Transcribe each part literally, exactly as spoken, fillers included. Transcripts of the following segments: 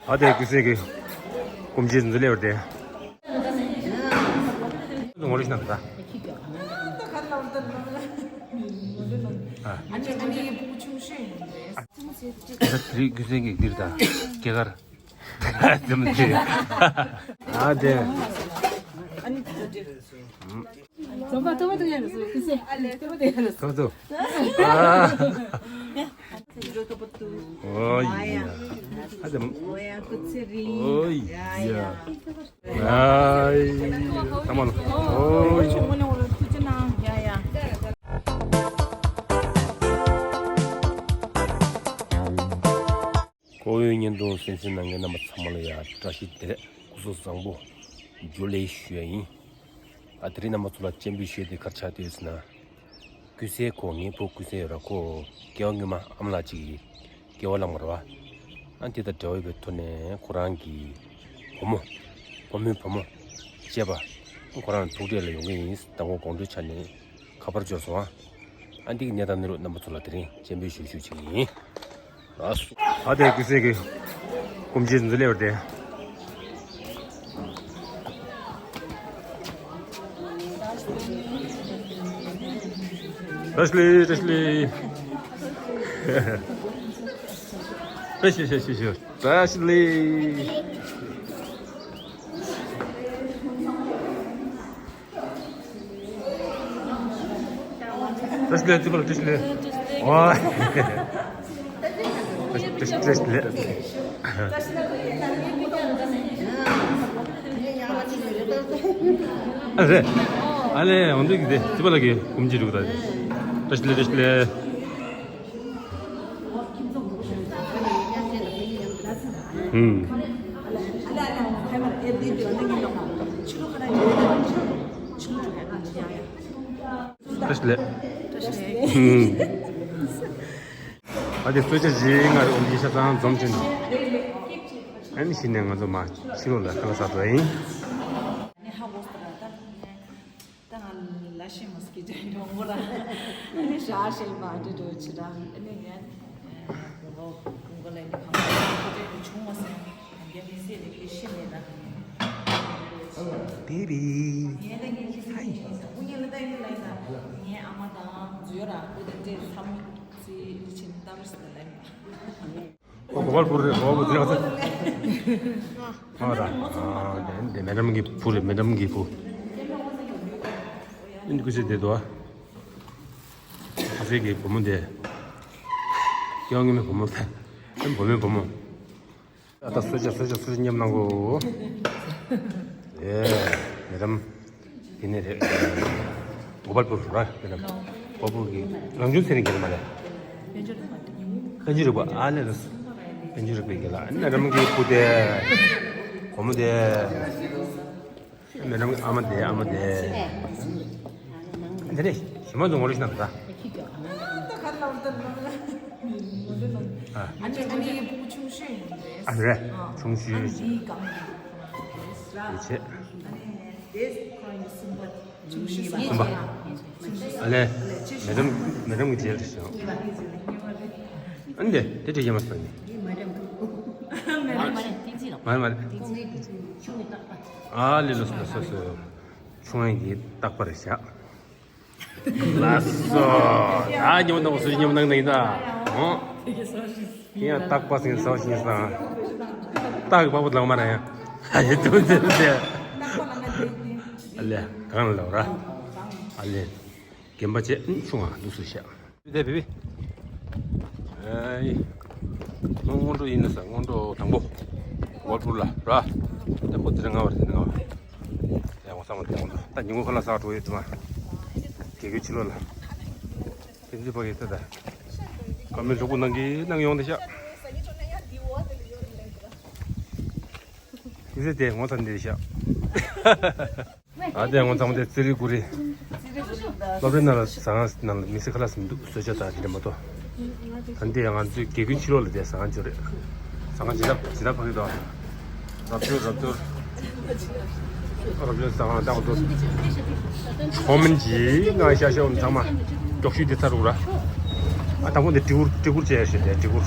ཨ་དེ་ཀུ་སེ་གི་སྐུ་མཆེད་འཛུལ་ལེ་བར་དེ། ངོ་རེ་ཤི་ན་ད། ཨ་ནི་ཨ་ནི་ཀུ་སེ་གི་འདིར་ད་སྐྱེ་གར། ཨ་དེ། ཐོ་ཐོ། ཨ། ཨོ་ཡ། ཨ་དེ། ཨོ་ཡ། ཨ་ཡ། ཨོ་ཡ། ཁོ་བོའི་བརྙན་ཐུང་གསན་གཟིགས་གནང་མཁན་རྣམ་པ་ཚང་མ་ལ་ཡང་བཀྲ་ཤིས་བདེ་ལེགས། སྐུ་གཟུགས་བཟང་པོ། འཇུ་ལེ་ཞུ་ཡ་ཡིན། ཨ་དེ་རིང་རྣམ་པ་ཚོ་ལ་སྤྱན་འབུལ་ཞུ་ཡ་དེ་ག་རེ་ཆགས་བསྡད་ཡོད་ཟེར་ན། ཀུན་གསལ་ཁོ་ངའི་བུ་ཀུན་གསལ་ཡོད་ར། ཁོ་སྐྱེ་བ་སྔོན་མ་ཨ་མ་ལགས་གཅིག་གིས་སྐྱེ་བ་བླངས་པ་རེད་བ། ཨ་དེ་དང་འབྲེལ་བ་ཡོད་པའི་ཐོག་ནས་ཁོ་རང་གི་བུ་མོ། བུ་མོའི་བུ་མོ་བཅས་པ་ཁོ་རང་ཐུག་འཕྲད་ལ་ཡོང་གི་ཡིན། མདང་དགོང་དགོང་དྲོའི་ཆ་ནས་ཁ་པར་འབྱོར་སོང་ཨ། ཨ་འདི་གི་གནས་སྟངས་གནས་ལུགས་རྣམ་པ་ཚོ་ལ་དེ་རིང་སྤྱན་འབུལ་ཞུ་ཞུ་བྱེད་ཀྱི་ཡིན། ལགས་སོ། ཨ་དེ་ཀུན་གསལ་གི་སྐུ་མཆེད་འཛུལ་ལེ་བར་དེ། བཀྲ་ཤིས་བདེ་ལེགས། བཀྲ་ཤིས་བདེ་ལེགས། བཀྲ་ཤིས་བདེ་ལེགས། བཀྲ་ཤིས་བདེ་ལེགས། བཀྲ་ཤིས་བདེ་ལེགས། བཀྲ་ཤིས་བདེ་ལེགས། བཀྲ་ཤིས་བདེ་ལེགས། ཨོ། བཀྲ་ཤིས་བདེ་ལེགས། ཨ་རེད། ཨ་ལས་འོང་དུས་ཀྱི་དེ་ཙི་པ་ལགས་ཀྱི་སྐུ་མཆེད་འདུག་ད། བཀྲ་ཤིས་བདེ་ལེགས། བཀྲ་ཤིས་བདེ་ལེགས། ཨུམ། བཀྲ་ཤིས་བདེ་ལེགས། ཨ་དེ་གསོལ་ཇ་བཞེས་ང་རེ་ཨོམ་ཡེ་ཤ་ཚང་འཛོམས་བྱུང་། ཨ་ནི་གཞི་ནས་ང་ཚོ་མ་ཕྱི་ལོགས་ལ་ཁ་ལག་ཟ་འགྲོ་ཡིན། ད་ང་ལ་ཤི་མོ་སྐྱིད་ཅན་ཡོང་གོ་ར། ཨ་ནི་ཞག་ཤིག་མ་འདྲི་འགྲོ་ཆི་ར། ཨ་ནི་ངས་ལོ་ཀུན་གོ་ལ་ནི་གང་ག་ཅན་དུ་ཆུང་བ་སེ་ང་རྒྱ་མི་སེ་ལེ་ལེ་ཤི་མེད་ད། བེ་བི། ངས་ད་ངས་ཁྱི་སེ་ཧའི། ངས་ད་ངས་ལ་ད་ཡིན་ལ་ཡིན་ད། ངའི་ཨ་མ་དང་འཛུལ་ཡོད་ར། ཁོ་དང་འདྲེས་ཚ་མོ་ཚེ་ལི་ཆེན་ཏམ་སི་ད་ལ་ཡིན། ཨོ་གོ་པལ་པུར་རེད། ཨོ་གོ་དེ་ར་ཚེ། ཨ་ར། ཨ་དེ་དེ་མེ་ཌམ་གི་བུ་རེད། མེ་ཌམ་གི་བུ། ཨིན་ཀུ་ཤི་དེ་དོ། ཨ་ཚེ་གི་བུ་མོ་དེ། ཡང་ངི་མེ་བུ་མོ་དེ། ཨིན་བུ་མེ་བུ་མོ། ཨ་ད་གསོལ་ཇ་གསོལ་ཇ་གསོལ་ཇ་མཉམ་གནང་གོ། ཨེ། མེ་ཌམ། དེ་ནས་རེད། གོ་པལ་པུར་ར་དེ་ནས་གོ་པལ་པུར་གྱི་རང་བྱུང་ཚན་རིག་གྱི་མ་རེད། དཔལ་འབྱོར་རིག་པ་ཨ་ལས་རེད། དཔལ་འབྱོར་རིག་པའི་རྒན་ལགས་ཨ་ནི་རམ་གྱི་བུ་དེ། གོ་མོ་དེ། མེ་ཌམ་ཨ་མ་དེ་ཨ་མ་དེ། དེ་ནས་ཞི་མ་ཚོ་ངོ་རེ་ཤི་ན་ད། ཨ་ནི་ཨ་ནི་བུ་ཆུང་ཤོས་ཡིན་རེད། ཨ་རེད། ཆུང་ཤོས། ཨ་ནི་འདིའི་སྒང་ནས། ཡིད་ཆེས། ཨ་ནི་དེ་ཁོ་རང་གི་སུམ་པ། གསུམ་པ། ཨ་ལས། མེ་ཌམ་མེ་ཌམ་གྱི་རྗེས་ལ་ཤོག་ཨ་ནི་དེ་དེ་དྲི་ཡ་མ་སོང་ནི། མ་རེད་མ་རེད། ཨ་ལས་ལོ་སོ་སོ་སོ། ཆུང་ཡང་གི་རྟག་པར་བཞག་ལགས་སོ། ཨ་ཉོ་ནང་སུ་ཉོ་ནང་ནང་ད། ཨོ། ཁྱེད་ཡང་རྟག་པ་སེང་སོ་ཤིང་སང་། རྟག་པ་པོ་ལང་མ་ར་ཡང་། ཨ་ཡེ་དུ་དེ་དེ། ཨ་ལས་གང་ལ་ར། ཨ་ལས། རྒན་པ་བྱས་ཆུང་བ་འདུག་སུ་ཤག་དེ་བེ་བེ། ཨེ། སྔོན་སྔོན་འགྲོ་ཡིན་ན་ས་སྔོན་འགྲོ་དང་པོ། ཝལ་པུར་ལ་ར། དང་པོ་དེ་རིང་ང་བར་དེ་རིང་ང་བར། ཡ་ངོ་ས་ངོ་དེ་ངོ་ད་ཉིན་གུང་ཁ་ལག་ཟ་འགྲོ་ཡོད་དུ་མ། དགེ་རྒན་ཕྱི་ལོགས་ལ། དེ་ཚོའི་ཕ་གི་ད་ད། ཀ་མེད་གྲོགས་པོ་ནང་གི་ནང་ཡོང་དེ་ཤག་དེ་ཚོ་དེ་ངོ་ཚ་འདི་ཤག་ཨ་དེ་ངོ་ཚ་མོ་དེ་ཙི་རི་ཀུ་རི། སློབ་གྲྭའི་ནང་ལ་ཟ་ཁང་ནང་ལ་མི་ཚེ་ཁ་ལག་ཟིན་འདུག་གསོལ་ཇ་དང་དེ་འདྲ་མ་གཏོགས། ད་འདི་ང་ཚོའི་དགེ་རྒན་ཕྱི་ལོགས་ལ་དེ་ཟ་ཁང་ཅིག་རེད། ཟ་ཁང་ཇི་ལྟར་ཇི་ལྟར་ཕ་གི་དང་། རབ་འབྱོར་རབ་འབྱོར། རབ་འབྱོར་ཟ་ཁང་ལྟ་བ་དུ། ཧོ་མན་གྱི་ང་ཤ་ཤ་འོན་ཚང་མ། མགྱོགས་ཤུལ་དེ་ཚར་རུག་ར། ཨ་དང་པོ་འདི་སྤྲི་གུར་སྤྲི་གུར་བྱས་ཤོད་དེ་སྤྲི་གུར།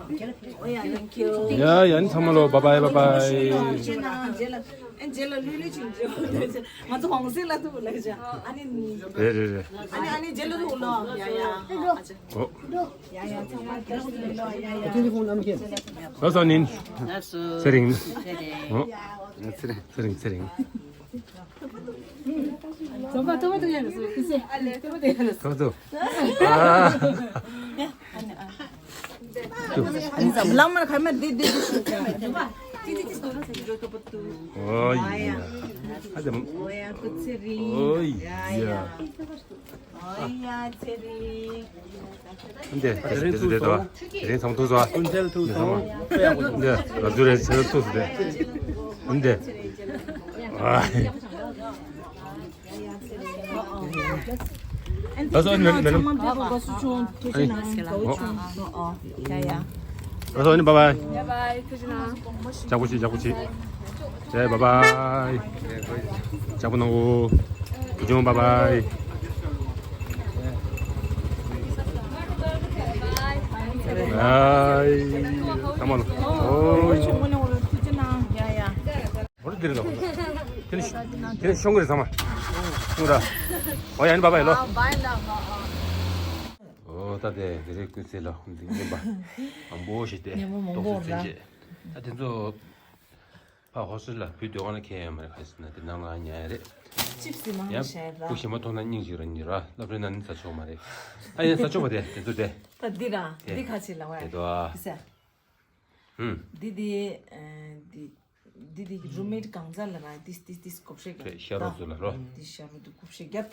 ཨོ་ཡ། Thank you. ཡ་ཡ། ཨ་ནི་ཚང་མ་ལོ། བཱའི་བཱའི། བཱའི་བཱའི། རྗེས་ལ་རྗེས་ལ་ལྷོད་ལྷོད་ཅིག་འཇོག་ང་ཚོ་གོང་སེ་ལ་ཐུག་ལ་བྱ། ཨ་ནི། རེད་རེད་རེད། ཨ་ནི་ཨ་ནི་རྗེས་ལ་ཐུག་ལོ། ཡ་ཡ། ཨོ། ཡ་ཡ། ཚང་མ་རྗེས་ལ་ཐུག་ལོ། ཡ་ཡ། ལགས་སོ་ནིན། ལགས་སོ། ཚེ་རིང་། ཚེ་རིང་། ཨོ། ཚེ་རིང་། ཚེ་རིང་། ཐོ་ཐོ། ཨ། ལམ་མར་ཁ་མར་དེ་དེ་དེ་ཤུ། ཨོ་ཡ། ཨ་དེ། ཨོ་ཡ། ཀུ་ཚེ་རིང་། ཨོ་ཡ། ཨོ་ཡ། ཚེ་རིང་། འདི་དེ་རིང་ཚང་མ་ཐུག་སོང་། ཀུན་གསལ་ཐུག་སོང་། འདི་ལབ་རྒྱུ་རེད། ཚེ་རིང་ཐུག་སོང་དེ། འདི། ཨ། ད་སོ་ནི་མེ་ལམ། ཨ་ཡ། ད་སོ་ནི། བཱའི་བཱའི། བཱའི་བཱའི། ཐུགས་རྗེ་གནང་། ཅག་པོ་ཅིག་ཅག་པོ་ཅིག་ཅེ། བཱའི་བཱའི། ཅག་པོ་གནང་གོ། བུ་ཆུང་། བཱའི་བཱའི། བཱའི། ཚང་མ་ལོ། ཨོ། ཐུགས་རྗེ་གནང་། ཡ་ཡ། འོ་དེ་རེད་ལོ། དེ་ནི་དེ་ནི་ཤོང་གི་རེད་ཚང་མ། ཤོང་ར། ཨོ་ཡ། ཨ་ནི་བཱའི་བཱའི་ལོ། ཨ། བཱའི་ལ། ཨོ། ད་དེ་དེ་རིང་ཀུན་གསལ་ལ་ཁོང་ཚོའི་རྔན་པ་མང་པོ་ཞིག་སྟེ་སྙན་མོ་མང་པོ་ར། ད་དེ་ཚོ་ཕ་ཧོ་སི་ལ་བུད་སྡོད་ག་ན་ཁྱེད་ཡོད་མ་རེད། ག་ཟེར་ན་དེ་ནང་ལ་ཉལ་ཡ་རེད། ཅིབ་སི་མང་ཡང་བཤད་ར། སྐུ་ཞིམ་པ་མཐོང་ན་སྙིང་རྗེ་ར་ཉིད་ར། སློབ་གྲྭའི་ནང་ནི་ཟ་ཆོག་མ་རེད། ཨ་ཡ་ཟ་ཆོག་པ་དེ་དེ་ཚོ་དེ། ད་འདི་ར་འདི་ཁ་ཆེ་ལ་བ་དེ་དོ་ཨ། ཟ། ཧུམ། འདི་དེ་འདི། འདི་དེ་རུམ་མེཊ་གང་ཟག་ལ་ར་ཏིས་ཏིས་ཏིས་ཀོབ་ཤེ་རྒྱབ། ཤ་རོ་ཚོ་ལ་རོ། འདི་ཤ་རོ་དུ་ཀོབ་ཤེ་རྒྱབ།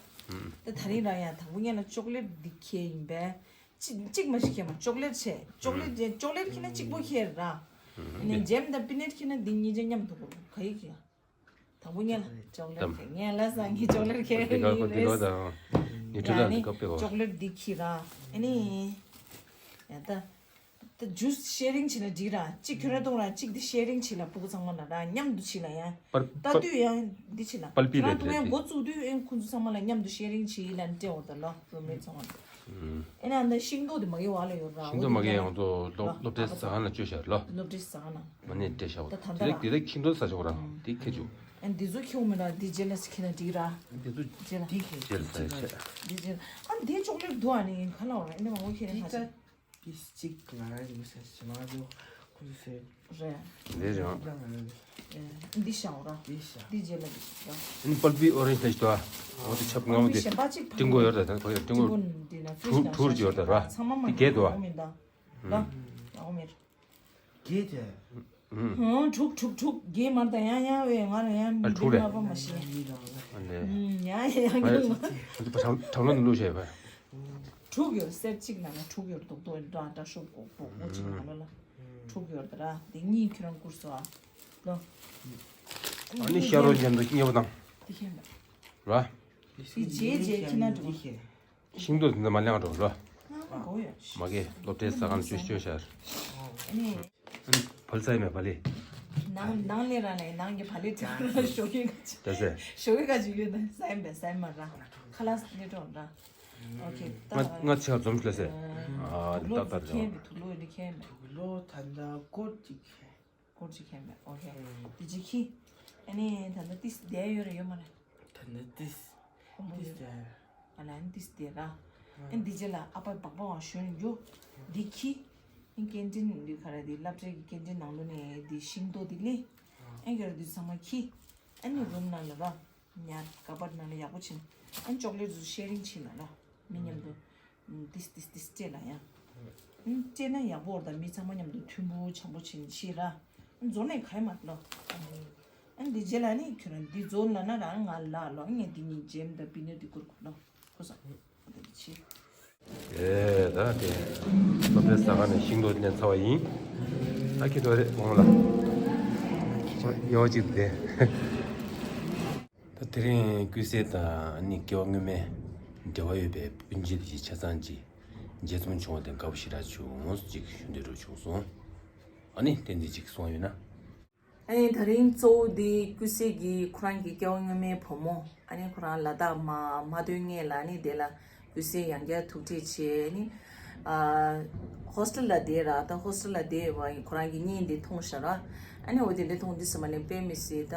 ད་ད་རིང་ར་ཡང་དང་པོ་ཉལ་ལ་ཅོག་ལེཊ་འདི་ཁྱེར་ཡིན་པས། གཅིག་གཅིག་མ་ཞིག་ཁྱེར་མ་ཅོག་ལེཊ་ཆེ། ཅོག་ལེཊ་ཅོག་ལེཊ་ཁྱེར་ན་གཅིག་པོ་ཁྱེར་ར། ཨ་ནི་ཇེམ་དང་པི་ནཊ་ཁྱེར་ན་འདི་གཉིས་ཆ་མཉམ་དུ་གོ་ག་ཡིག་ཡ། དང་པོ་ཉལ་ལ་ཅོག་ལེཊ་ཁྱེར་ཉལ་ལ་སང་གི་ཅོག་ལེཊ་ཁྱེར་དེ་ག་ཡིན་དེ་ག་རེད། ད་ནི་ཁྲི་ལ་ནི་དེ་ག་པེ་གོ། ཅོག་ལེཊ་འདི་ཁྱེར་ར། ཨ་ནི་ཡ་ད། ད་ཇུས་ཤེ་རིང་བྱེད་ན་འགྲིག་ར། གཅིག་ཁྱོད་ར་གཏོང་ར། གཅིག་འདི་ཤེ་རིང་བྱེད་ལ། སྤུ་གུ་ཚང་མ་ལ་ར་མཉམ་དུ་བྱེད་ལ་ཡ། པར་ལྟ་དུས་ཡང་འདི་བྱེད་ལ། པར་པི་ཁྱོད་ར་ལས་གཏོང་ཡ་འགོ་བཙུགས་དུས་ཡང་ཁོང་ཚོ་ཚང་མ་ལ་མཉམ་དུ་ཤེ་རིང་བྱེད་ལ་སྤྲད་འོ་ད་ལོ་རུམ་མེཊ་ཚང་མ་ལ། ཨེ་ན་ཨ་ད་ཤིང་ཏོག་དེ་མ་གི་བ་ལ་ཡོད་ར། ཤིང་ཏོག་མ་གི་ཡང་ཏོ་སློབ་སློབ་གྲྭའི་ཟ་ཁང་ལ་བཅོས་བཞག་ལོ། སློབ་གྲྭའི་ཟ་ཁང་ལ། མ་ནས་སྤྲད་བཞག་པ། ད་ད་དེ་ལ་དེ་ལ་ཤིང་ཏོག་ཟ་ཆོག་ར། དེ་ཁྱེད་ཆུ། ཨེ་འདི་ཚོ་ཁྱེད་མི་ར་འདི་རྗེས་ལ་ཟ་ཁྱེད་ན་འགྲིག་ར། འདི་ཚོ་རྗེས་ལ། དེ་ཁྱེད་རྗེས་ལ་ཟ་ཆོག་འདི་རྗེས་ལ། ཨ་འདི་ཅོག་ལེཊ་འདུག་ཨ་ནི་ཁ་ལ་བ་ར། ཨེ་ན་མ་འོ་ཁྱེད་ན་ཁ་ཆེ། ཏིས་གཅིག་ང་རང་གི་མི་ཟེར་ཞེ་མ་འདུག་ཁོ་ཚོ་ཟེར། རེད། འདི་རེད་ཨང་། ཡང་ང་རང་གི་འདི་ཤའོ་ར། འདི་ཤ། འདི་རྗེས་ལ་འདི་ཤ། ཨ་ནི་པར་པི་ཨོ་རེན་ཇི་ལ་ཞིག་འདུག་ཨ། འོ་དེ་ཆབ་ང་འོ་དེ་གཞན་པ་གཅིག་ཏིང་གོ་ཡོད་རེད། ད་གོ་ཡོད་ཏིང་གོ་འདི་ན་ཐུར་ཐུར་ཅིག་ཡོད་རེད་ར། ཚང་མ་མ་དེ་གས་འདུག་ཨ། འོ་མི་འདུག་ཨ། ལ་འོ་མི་ར། གས་དེ། ཧུང་ཁྲུག་ཁྲུག་ཁྲུག་གེ་མར་དང་ཡང་ཡང་བས་ང་ལ་ཡང་མི་ཨ་ཁྲུག་འདི་རེད། མ་པ་མ་ཤེས། ཨ་ལེ། ཡང་ཡང་ཡང་ཨ་ཡང་ལེ། ཁྲག་ལོ་ནི་བླུགས་བྱས་པ། ཁྲུག་ཡོད་སེར་གཅིག་ནང་ན་ཁྲུག་ཡོད་རྡོག་རྡོག་འདྲ་འདྲ་ཤོག་གོག་པོ་གཅིག་ནང་ལོ་ལ་ཁྲུག་ཡོད་ད་ར། དེ་གཉིས་ཁྱོད་རང་བསྐུར་སོ་ཨ་ལོ། ཨ་ནི་ཤ་རོ་ཅན་དུ་སྐྱེས་པ་དང་། དེ་ཁྱེད་མ་ར། དེ་རྗེས་རྗེས་ཁྱེད་ན་འགྲོ། ཤིང་ཏོག་དེ་འདྲ་མ་ལེན་རོགས་ལོ། ཨ་གོ་ཡོད། མ་གི་སློབ་གྲྭའི་ཟ་ཁང་བཅོས་བཅོས་ཤར། ཨ་ནི། ཨ་ནི་བལ་ཚ་ཡི་མེད་བ་ལི། ནང་ནང་ལས་ར་ལས་ནང་གི་བ་ལི་ཚ་ཞོགས་ཀས་ག་ཅི། ད་ཟེ། ཞོགས་ཀས་ག་ཅི་ཡོད་ན་ཟ་ཡིན་པས་ཟ་ཡིན་མ་ར། ཁ་ལག་ལས་གྲོགས་ར། ཨོ་ཁེ་ད། ང་ང་ཆ་འཛོམས་ཤིག་ལ་ཟེ། ཨ་དུག་ལོག་ད་ད་ཁེ་ད། མེད་དུག་ལོག་ཡོད་ནི་ཁེ་མེད། དུག་ལོག་ད་ད་ཀོ་ཅིག་ཁེ། སྐོར་ཅིག་ཁྱེར་མེད། ཨོ་ཁེ། ཨུམ། དེ་ཅིག་ཁྱི། ཨ་ནི་ད་ལྟ་ཏིས་བསྡད་ཡོད་རེད་ཡོད་མ་རེད། ད་ལྟ་ཏིས། ཨོ་མོ་ཏིས་ཡོད། བསྡད་ཡོད། ཨ་ལ་ཨ་ནི་ཏིས་བསྡད་ར། ཨ་ཨུམ། འདི་རྗེས་ལ་ཨ་ཕ་བག་པ་བ་ཞོན་རྒྱུ། འདི་ཁྱི། ཨ་ཀེན་ཊིན་འདི་ག་རེ་འདི་སློབ་གྲྭའི་ཀེན་ཊིན་ནང་ལོ་ནས་འདི་ཤིང་ཏོག་འདི་ལས། ཨུམ། ཨ་གྱོར་འདི་ཚང་མ་ཁྱི། ཨ་ནི་རུམ་ནང་ལ་ར། ཉལ་ཀ་བར་ནང་ལ་ཡག་པོ་ཕྱིན། ཨ་ནི་ཅོག་ལེ་ཊི་ཚོ་ཤེ་རིང་ཕྱིན་ལ་ར། མི་མཉམ་དུ། ཏིས་ཏིས་ཏིས་སྤྲད་ལ་ཡང་། སྤྲད་ན་ཡག་པོ་རེད་ད། མི་ཚང་མ་མཉམ་དུ་མཐུན་པོ་བྱམས་པོ་བྱེད་ཤེས་ར། འཛོ་ནས་ག་ཡི་མ་ལོ། ཨ་འདི་རྗེས་ལ་ནི་ཁྱོད་རང་འདི་འཛོ་ན་ན་རང་ང་ལ་ལོ་ངས་འདི་གཉིས་ཇེམ་དང་པི་ནོ་འདི་བསྐུར་གོ་ལོ། ཁོ་ས། ཨ་འདི་ཕྱི། ཨེ་ད་དེ། སློབ་གྲྭའི་ཟ་ཁང་ནས་ཤིང་ཏོག་ལེན་ཚར་བ་ཡིན། ཨ་ཁྱི་ཏོ་རེད་འོང་ལ། ཡོ་གཅིག་དེ། ད་དེ་རིང་ཀུན་གསལ་དང་ཨ་ནི་སྐྱེ་བ་སྔོན་མའི་འབྲེལ་བ་ཡོད་པའི་སྤུན་མཆེད་ཀྱི་ཆ་ཚང་གཅིག་མཇལ་འཛོམས་བྱུང་བ་དེ་དགའ་པོ་ཞེ་དྲག་བྱུང་ཅིག་ཞུ་འདོད་འགྲོ་བྱུང་སོང་། ཨ་ནི་བསྟན་འཛིན་ཅིག་གསུང་ཡོད་ན། ཨ་ནི་ད་རིང་གཙོ་བོ་འདི་ཀུན་གསལ་གྱི་ཁོ་རང་གི་སྐྱེ་བ་སྔོན་མའི་བུ་མོ། ཨ་ནི་ཁོ་རང་ལ་དྭགས་མ་མ་ཐོན་སྔས་ལ་ཨ་ནི་དེ་ལ་ཀུན་གསལ་ཡང་བསྐྱར་ཐུག་འཕྲད་བྱས། ཨ་ནི་ཨ་ཧོ་སི་ཊེལ་ལ་བསྡད་ར། ད་ཧོ་སི་ཊེལ་ལ་བསྡད་པ་ཁོ་རང་གི་བརྙན་དེ་མཐོང་ཤག་ར། ཨ་ནི་འོ་དེ་འདྲ་མཐོང་དུས་ཙམ་པ་ནས་དཔེ་མི་སྲིད་ད་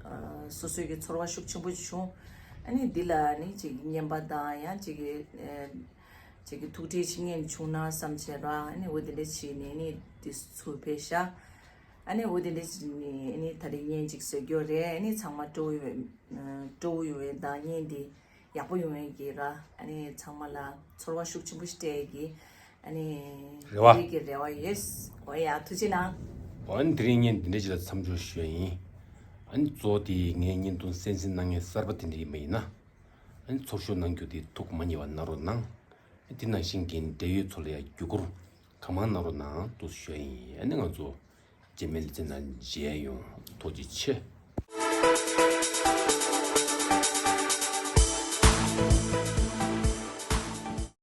ཨ་སོ་སོའི་གི་ཚོར་བ་ཤུགས་ཆེན་པོ་ཅིག་བྱུང་། ཨ་ནི་འདི་ལ་ཨ་ནི་ཅིག་བརྙན་པར་དང་ཡང་ཅིག་གི་ཨ་ཅིག་གི་ཐུག་འཕྲད་ཅིག་བརྙན་བྱུང་ན་བསམ་བྱས་ར། ཨ་ནི་འོ་དེ་འདྲ་བྱས་ནས་ཨ་ནི་དེ་ཚུར་ཕེབས་ཤག་ཨ་ནི་འོ་དེ་འདྲ་བྱས་ནས་ཨ་ནི་ད་རེས་བརྙན་ཅིག་བཟོ་རྒྱུ་རེད། ཨ་ནི་ཚང་མ་སྤྲོ་བོ་ཡོད་སྤྲོ་བོ་ཡོད་པའི་དང་བརྙན་དེ་ཡག་པོ་ཡོང་བའི་གི་ར། ཨ་ནི་ཚང་མ་ལ་ཚོར་བ་ཤུགས་ཆེན་པོ་ཞིག་སྤྲད་ཀྱི་ཨ་ནི་རེ་བ། རེ་གི་རེ་བ་ཡོད། འོ་ཡ་ཐུགས་རྗེ་གནང་། འོ་ཨ་ནི་དེ་རིང་བརྙན་འདི་འདྲ་ཅིག་ལ་མཚམས་འཇོག་ཞུ་ཡ་ཡིན། ཨ་ནི་གཙོ་བོ་དེ་ངའི་བརྙན་ཐུང་གསན་གཟིགས་གནང་མཁན་གསར་པ་དེ་འདྲ་ཡིན་པ་ཡིན་ན། ཨ་ནི་ཚོར་ཤོག་གནང་རྒྱུ་དེ་ཐུགས་མ་ཉེས་པ་གནང་རོགས་གནང་། དེ་ནང་བཞིན་གྱི་འབྲེལ་ཡོད་ཚོ་ལ་ཡང་བརྒྱུད་སྐུར་གང་མང་གནང་རོགས་གནང་འདུག་ཞུ་ཡ་ཡིན། ཨ་ནི་ང་ཚོ་རྗེས་མའི་ལེ་ཚན་ནང་མཇལ་ཡོང་། ཐུགས་རྗེ་ཆེ།